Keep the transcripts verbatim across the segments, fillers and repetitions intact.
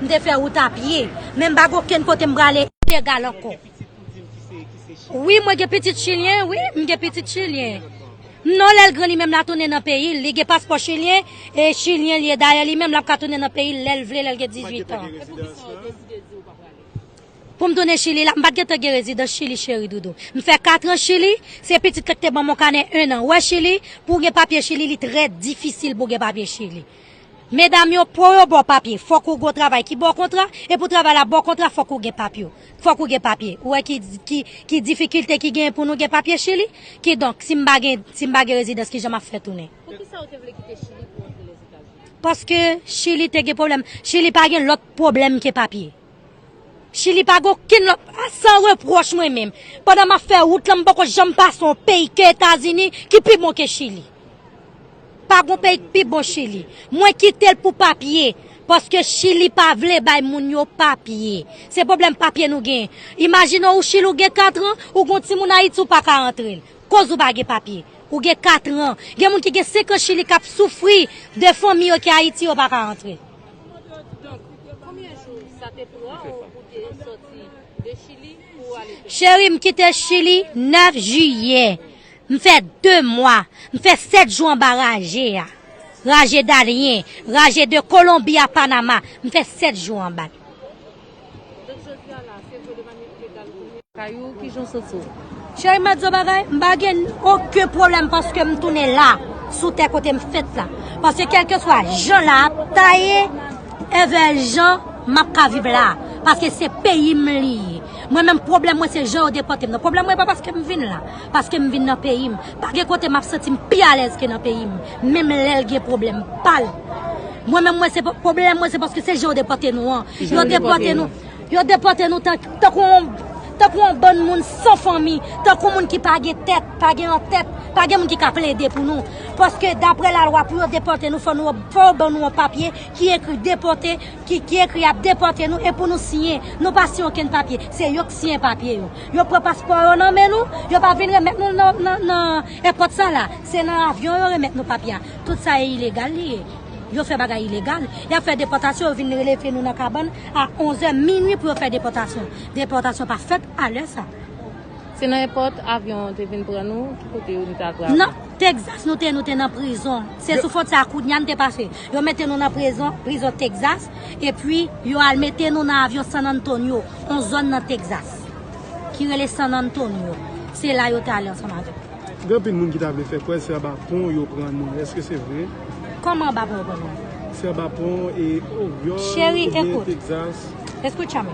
M te fè wout a pye, men m pa gen okenn kote m prale ilegal ankò. Wi, mwen gen pitit chilyen, wi, m gen pitit chilyen. Non, lè l gran li menm l a tounen nan peyi l, li gen paspò chilyen, e chilyen li ye. Dayè, li menm l ap ka tounen nan peyi l lè l vle, lè l gen dizuit an. Pou m tounen Chili la, m pa t gentan gen rezidans Chili, cheri doudou. M fè kat an Chili, se pitit la ki te ban m yon kanè en an. Ou wè Chili, pou w gen papye Chili, li trè difisil pou w gen papye Chili. Medam yo, pou yo ba w papye, fòk ou gen yon travay ki ba w kontra, e pou travay la ba w kontra, fòk ou gen papye. Fòk ou gen papye. Ou wè ki, ki, ki difikilte ki genyen pou nou gen papye Chili? Kidonk, si m pa gen, si m pa gen rezidans, kijan m ap fè tounen? Poukisa ou te vle kite Chili pou w antre Lèzetazini? Paske Chili te gen pwoblèm. Chili pa gen lòt pwoblèm ke papye. Chili pa gen okenn lòt, a, san repwòch mwen menm. Pandan m ap fè wout lan, m poko janm pase yon peyi ke Etazini ki pi bon ke Chili. Pa gen peyi ki pi bon Chili. Mwen kite l pou papye, paske Chili pa vle bay moun yo papye. Se pwoblèm papye nou gen. Imajine w Chili, ou gen kat an, ou gen yon timoun Ayiti, ou pa ka antre l. Koz ou pa gen papye. Ou gen kat an. Gen moun ki gen senk an Chili k ap soufri de fanmi yo ki Ayiti, yo pa ka antre. Donk, konbyen jou sa te pran ou pou te soti de Chili pou w ale Pèri? Cheri, m kite Chili nèf jiyè. M fè de mwa. M fè sèt jou anba raje a. Raje Darien, raje de Kolonbi a Panama. M fè sèt jou anba l. Donk, jodi a la, se vre de manyè ilegal ou tounen lakay ou, kijan w santi w? Cheri, m ap di w bagay, m pa gen okenn pwoblèm paske m tounen la, sou tè kote m fèt la. Paske kèlkeswa jan la ap taye, envè jan m ap ka viv la. Paske se peyi m li ye. Mwen menm, pwoblèm mwen se jan yo depòte m nan. Pwoblèm mwen pa paske m vin la, paske m vin nan peyi m. Pa gen kote m ap santi m pi alèz ke nan peyi m, menm lè l gen pwoblèm pa l. Mwen menm, mwen se po-, pwoblèm mwen se paske se jan yo depòte nou an. Yo depòte nou. Yo depòte nou tan-, tankou yon, tankou yon bann moun san fanmi, tankou moun ki pa gen tèt, pa gen antèt, pa gen moun ki ka plede pou nou. Paske daprè lalwa, pou yo depòte nou, fò nou, fò yo ban nou yon papye ki ekri depòte, ki, ki ekri y ap depòte nou, e pou nou siyen. Nou pa siyen okenn papye. Se yo k siyen papye yo. Yo pran paspò yo nan men nou, yo pa vin remèt nou nan, nan, nan èpòt sa la. Se nan avyon yo remèt nou papye a. Tout sa e ilegal li ye. Yo fè bagay ilegal. Y ap fè depòtasyon, yo vin leve nou nan kabann a onz è minui pou yo fè depòtasyon. Depòtasyon pa fèt a lè sa. Se nan èpòt avyon an te vin pran nou, ki kote nou te al travay? Nan Texas nou te, nou te nan prizon. Se sou fwontyè a Cunha n te pase. Yo mete nou nan prizon, prizon Texas, epi yo al mete nou nan avyon San Antonio, yon zòn nan Texas, ki rele San Antonio. Se la yo te ale ansanm avèk nou. Gen anpil moun ki ta vle fè kwè se anba pon yo pran nou. Èske se vre? Kòman anba pon yo pran nou? Se anba pon e Oryòl, cheri, oubyen ekout. Texas. Escúchame.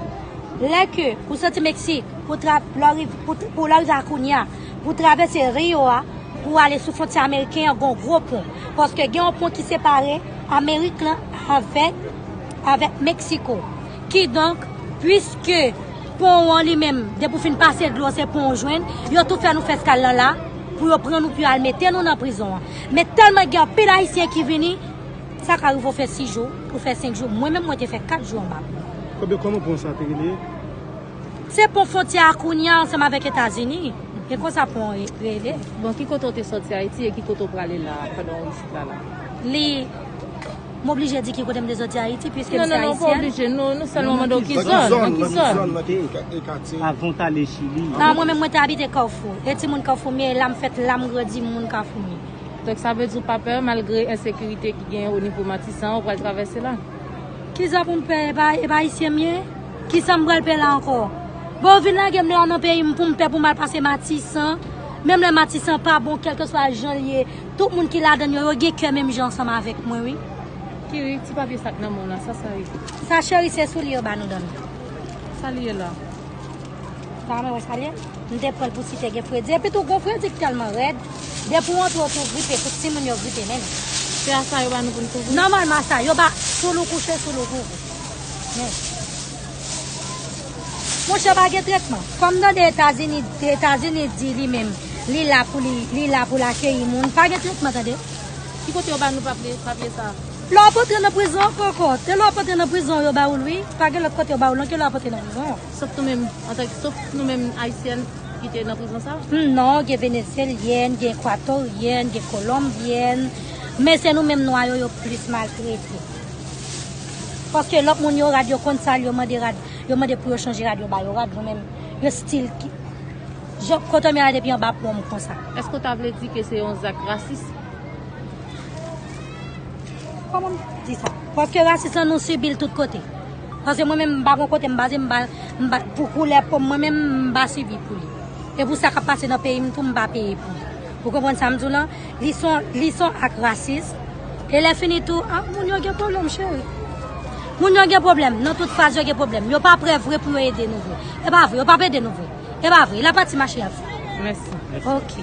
Lè ke ou soti Meksik, pou tra-, lè w riv-, pou, pou lè w rive a Cunha, pou travèse Rio a, pou ale sou fwontyè ameriken an, gon gwo pon. Paske gen yon pon ki separe Amerik lan avèk, avèk Meksiko. Kidonk, piske pon an li menm, depi w fin pase dlo, se pon w jwenn, yo tou fè nou fè eskal lan la, pou yo pran nou, pou yo al mete nou nan prizon an. Men tèlman gen anpil Ayisyen ki vini, sa ka rive w fè sis jou, ou fè senk jou. Mwen menm, mwen te fè kat jou anba pon. Kòman, kòman pon sa te rele? Se pon fwontyè a Cunha ansanm avèk Etazini. E konsa pon an re-, rele. Bon, ki kote w te sòti Ayiti e ki kote w prale la pandan w isit la la? Li, m oblije di ki kote m te sòti Ayiti, piske m se ayisyèn. Non, non, non, ou pa oblije. Nou, nou sèlman mande w ki zòn, nan ki zòn. Nan ki zòn, nan ki katye? Avan w t ale Chili. A, mwen menm, mwen te abite Kafou. E timoun Kafou m ye, la m fèt, la m grandi, m moun Kafou m ye. Donk, sa vle di w pa pè, malgre ensekirite ki genyen o nivo Matisan, ou pral travèse la? Kisa pou m pè? E pa, e pa ayisyen m ye? Kisa m pral pè la ankò? Bon, yo vin lage m la nan peyi m pou m pè pou m al pase Matisan. Menm lè Matisan pa bon, kèlkeswa jan l ye, tout moun ki ladan l yo, yo gen kè menm jan ansanm avèk mwen, wi. Kiri, ti papye sa k nan men w la, sa sa ye? Sa, cheri, se soulye yo ba nou dòmi. Sa li ye la? Sa mwen wè sa l ye? M te pran l pou si te gen fredi. Epi tou, gon fredi k tèlman rèd. Depi w antre, w tou gripe, tout timoun yo gripe menm. Se a sa yo ba nou pou n kouvri? Nòmalman, a sa yo ba, soul ou kouche, soul ou kouvri. Men. Monchè, pa gen tretman. Kòm tande Etazini, Etazini di li menm, li la pou li, li la pou l akeyi moun. Pa gen tretman, tande. Ki kote yo ba nou papye, papye sa? Lè w ap antre nan prizon ankò, ankò. Te lè w ap antre nan prizon, yo ba ou l, wi. Pa gen lòt kote yo ba ou l, non, ke lè w ap antre nan prizon. Sof nou menm, antanke, sof nou menm Ayisyèn ki te nan prizon sa? Hmm, non, gen Venezyelyèn, gen Ekwatoryèn, gen Kolonbyèn. Men se nou menm nwa yo, yo plis maltrete. Paske lòt moun yo rad, yo konn sa l, yo mande rad, yo mande pou yo chanje rad, yo ba yo rad, mwen menm, yo stil ki. Jan kote m ye la depi anba pon m konsa. Èske w ta vle di ke se yon zak rasis? Kòman m di sa? Paske rasis lan nou sibi l tout kote. Paske mwen menm m pa gon kote m baze, m pa, m pa, pou koulè po m, mwen menm m pa sibi pou li. E pou sa k ap pase nan peyi m tou, m pa peye pou li. Ou konprann sa m di w lan? Li son, li son ak rasis. E lè fini tou, ah, moun yo gen pwoblèm, cheri. Moun yo gen pwoblèm. Nan tout faz, yo gen pwoblèm. Yo pa prè vre pou yo ede nou vre. E pa vre, yo p ap ede nou vre. E pa vre. La pati mache ap fè. Mèsi. Ok.